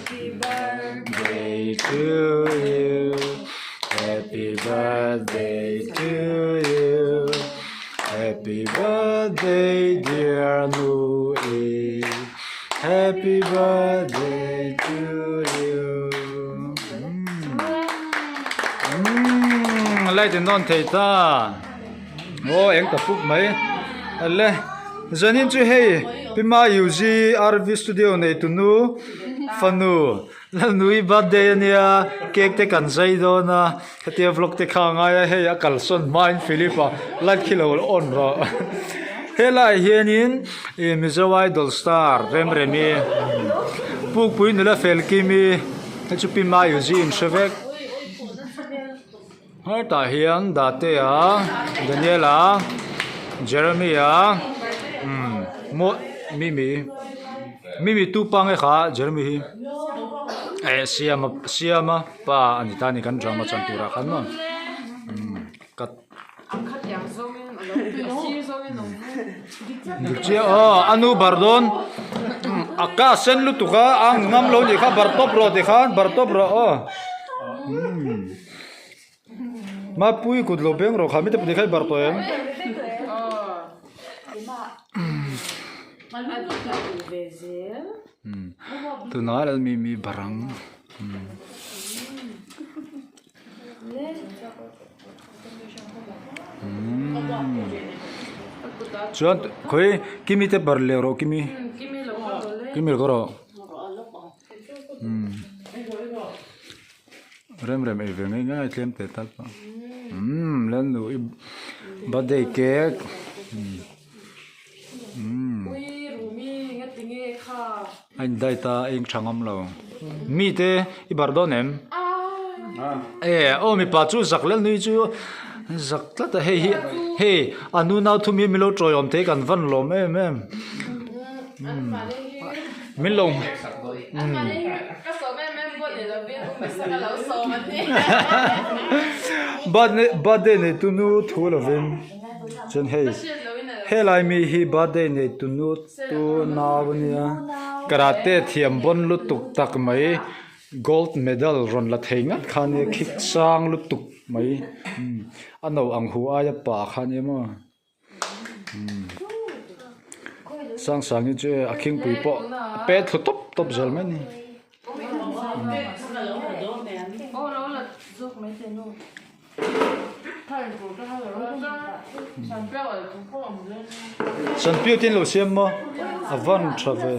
Happy birthday to you Happy birthday to you Happy birthday dear Nui Happy birthday to you Umm light in on thei ta aw eng ta pup mai ale zanin chu hei Pima UG RV studio nei tunu fanu Lalnui birthday ania cake te kan zai dawn a hetia vlog te kha a ngai a hei a kalsawn hmain Philip a light khi lo on rawh helaiah hianin ih Mizo Idol star Remremi Pukpui nula Felkimi hei chu Pima Yuzi in hre vek hetah hian Date-a Daniel-a Jeremy-a umm maw Mimi. Mimi tu pa nge kha Jeremy hi eh Siama Siama pa a ni ta a ni kan drama chan turah khan maw umm ka dik chiah aw a nu bar dawn a ka sen lutuk a a ngam lo nih kha bar tawp rawh tikhan bar tawp rawh aw umm. Mapui kut lo beng rawh kha mite pahnih kha i bar tawh em? Tunah lal mi mi bar ang. Chuan khawi kimi te bar leh rawh kimi kimi lo rawh. Rem rem ei ve ngei ngei tlem teh tal pawh umm lal nu i birthday cake umm a in diet a a eng tha ngam lo mi te i bar dawn em e aw mipa chu zak lel nui chu zak tlat a hei hi hei a nu nau thum hi min lo tawiawm thei kan van lawm em em min lo birthday nei tu nu thu lovin chuan hei helai mi hi birthday nei tu nu tu nau ania karate thiam bawn lutuk tak mai gold medal rawn la thei ngat kha ania khik sang lutuk mai a no ang hu aia pa kha ania maw. Sang sang hi chu a khingpui pawh a pet thlu tawp tawp zel mai a ni. Sanpiau te an lo siam maw a van tha ve.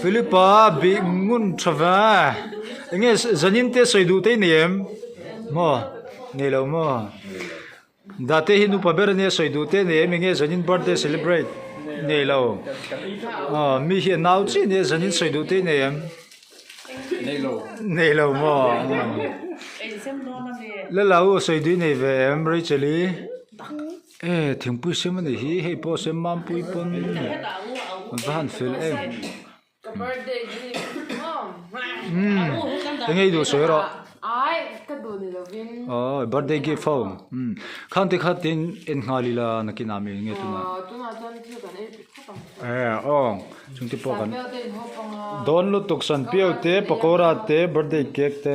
Philipa bih ngun tha ve enge zanin te sawi duh te i nei em maw nei lo maw date hi nupa ber ania sawi duh te nei em enge zanin birthday celebrate nei lo aw mi hi a nau chiah ania zanin sawi duh te i nei em nei lo maw lala u sawi duh i nei ve em Rachel-i. E thingpui sem a nih hi hei pawh sem mampui pawn va han fel em umm enge i duh sawi rawh aw birthday gift ho umm khang te kha tin en nghal ila nakin ah mi enge tunah e aw chung te pawh kan dawn lutuk sanpiau te pakora te birthday cake te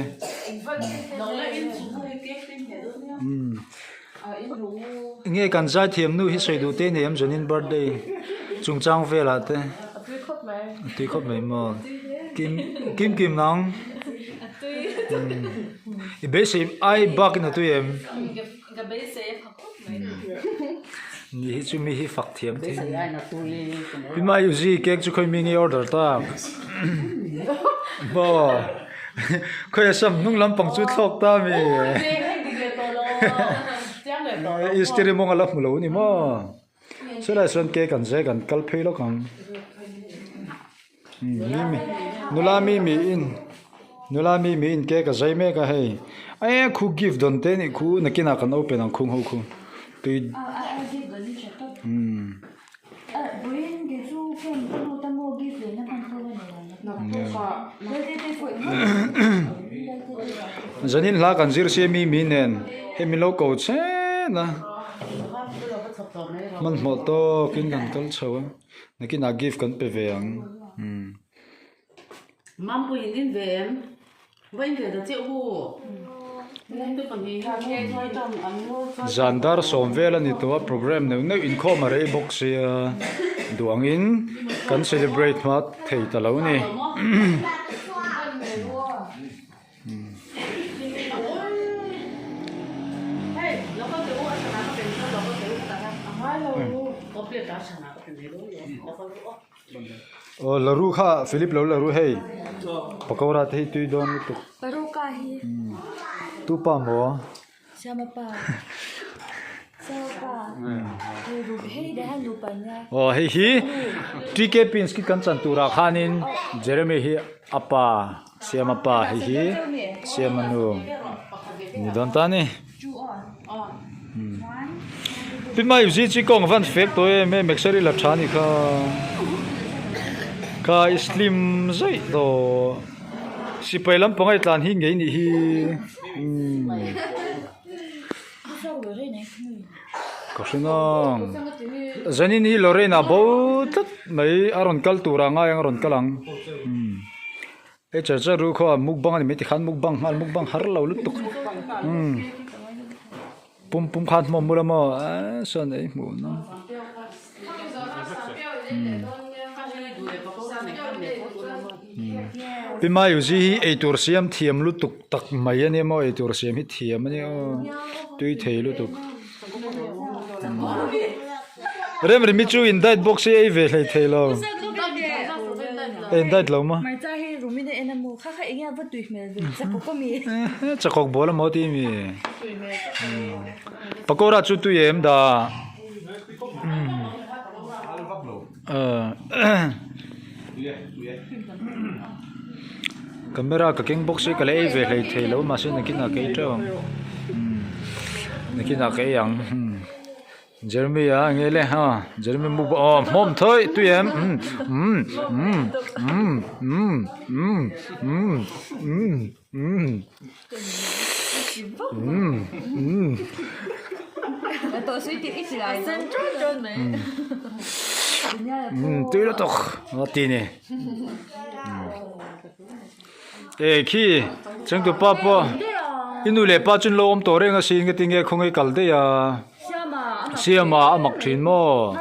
umm. Nge kan zaithiam nu hi sawi duh te nei em Zanin birthday chungchang velah te a tui khawp mai maw kim kim kim nang i beisei ai bakin a tui em ni hi chu mi hi fak thiam thei pi mai uzi cake chu khawi mi nge order ta maw. Khawi sam hnung lampang chu thlawk ta mi Istiri mawng a la hmu lo a ni maw chulaiah chuan cake an zai kan kal phei lawk ang mimi nula mimi in nula mimi in cake a zai mek a hei eh khu gift dawn te anih khu nakinah kan open ang khung ho khu tui umm. Zanin hla kan zir si a mi mi nen hei min lo ko chen. a hmanhmawh tawkin kan kal chho a nakinah gift kan pe ve ang umm. Zan dar sawm vel a ni tawh a programme neuh neuh inkhawm a rei bawk sia duangin kan celebrate hma thei ta lo a ni. Aw la ru kha Philip lo la ru hei pakora te hi tui dawn lutuk Paruka hi tu pa maw Siama pa Siama pa hei ru hei dah hian nupa an nia aw hei hi TK pins khi kan chan turah khanin Jeremy hi a pa Siama pa hei hi Siama nu ni dawn ta a ni. Pi mai zi chi kawng van fek tawh em em exer i la tha ni kha kha i slim zaih tawh sipai lampang a i tlan hi ngei nih hi umm ka hre nang zanin hi Lorraine ah bo tlat mai a rawn kal tur ah ngai ang a rawn kal ang umm. Hei char char ru khaw a mukbang a ni mai tikhan mukbang nghal mukbang har lo lutuk umm pum pum khan hmawm bula maw eee sawn ei hmuh na pi mai uzi hi eitur siam thiam lutuk tak mai a nia maw eitur siam hi thiam a nia aw tui thei lutuk Remremi chu in diet bawk si ei ve hlei thei lo. In diet lo maw? Chakawk bawl a maw ti mi? Pakora chu tui em da? Camera ka keng bawk si ka la ei ve hlei thei lo mahse nakinah ka ei teuh ang nakinah ka ei ang Jeremy a enge le ha Jeremy mukbang aw hmawm thawi tui em umm umm umm umm umm umm umm umm umm umm umm. Umm tui lutuk a ti ni e khi chengtupa pawh i nu leh pa chu an lo awm tawh reng asin ka ti nge khawnge kal daih a siama a mak thin maw.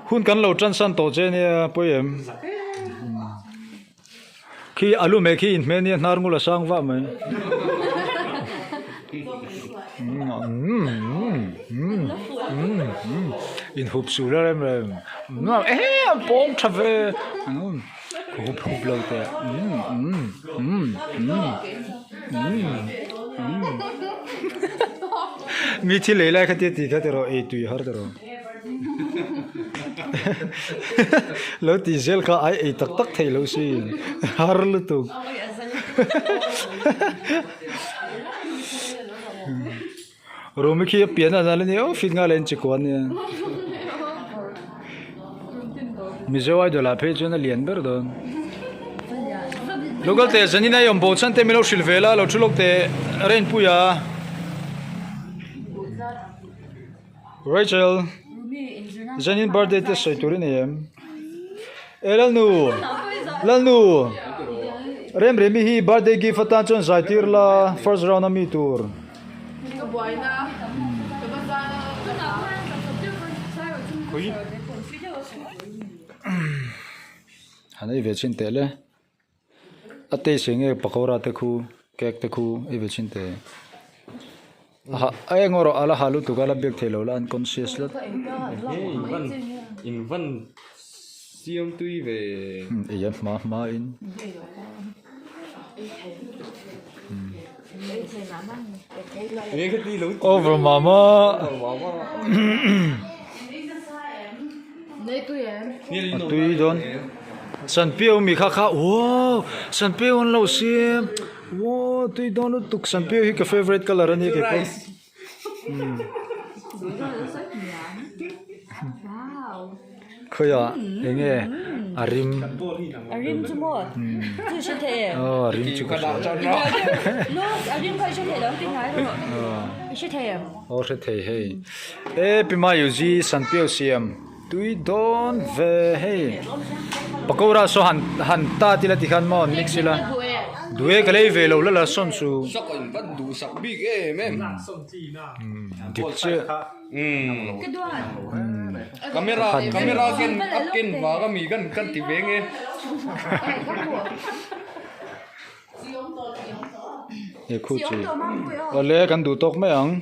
Hun kan lo tan san tawh che nia pawi em khi alu meh khi inhmeh nia hnar ngul a sang vah mai inhup suh la rem rem eh a pawng tha ve hup hup lo teh Mi thil ei lai kha tia tih kha tiraw ei tui har tiraw lo tih zel kha ai ei tak tak theih loh si har lutuk Rumi khi a pian a nal a nia aw fit nghal a inchi kuan nia Mizo idol ah phei chuan a lian ber dawn Local teh zanin a i awm bo chhan te min lo hrilh ve la lo thu lawk teh Rainpui a Rachel zanin birthday te sawi tur i nei em E Lalnu Lalnu Remremi hi birthday gift atan chuan zai tir la first round a mi tur. Han ei ve chhin teh le a taste eng nge pakora te khu cake te khu ei ve chhin teh a eng erawh a la ha lutuk a la biak theih loh la unconscious tlat. Siam tui ve. Ei a hma hma in. Over mama. A tui dawn. Sanpiau mi kha kha wow sanpiau an lo siam wow tui dawn lutuk sanpiau hi ka favourite colour a nia keipawh. Khawiah eng nge? A rim. A rim chu maw? Chu hre thei em? Aw a rim chu ka hria. No, a rim kha i hre thei lo ti ngai rawh. I hre thei em? Aw hre thei hei. E Pi Mayuzi Sanpiau siam tui dawn ve hei. Pakora saw han han tat ila tikhan maw an mix ila. Duh e ka lei ve lo la la sawn chu. Sak a in van duhsak bik em em. Dik chiah. Camera camera ken a ken vang ami kan kan ti ve nge. He khu chu. Awle kan duh tawk mai ang.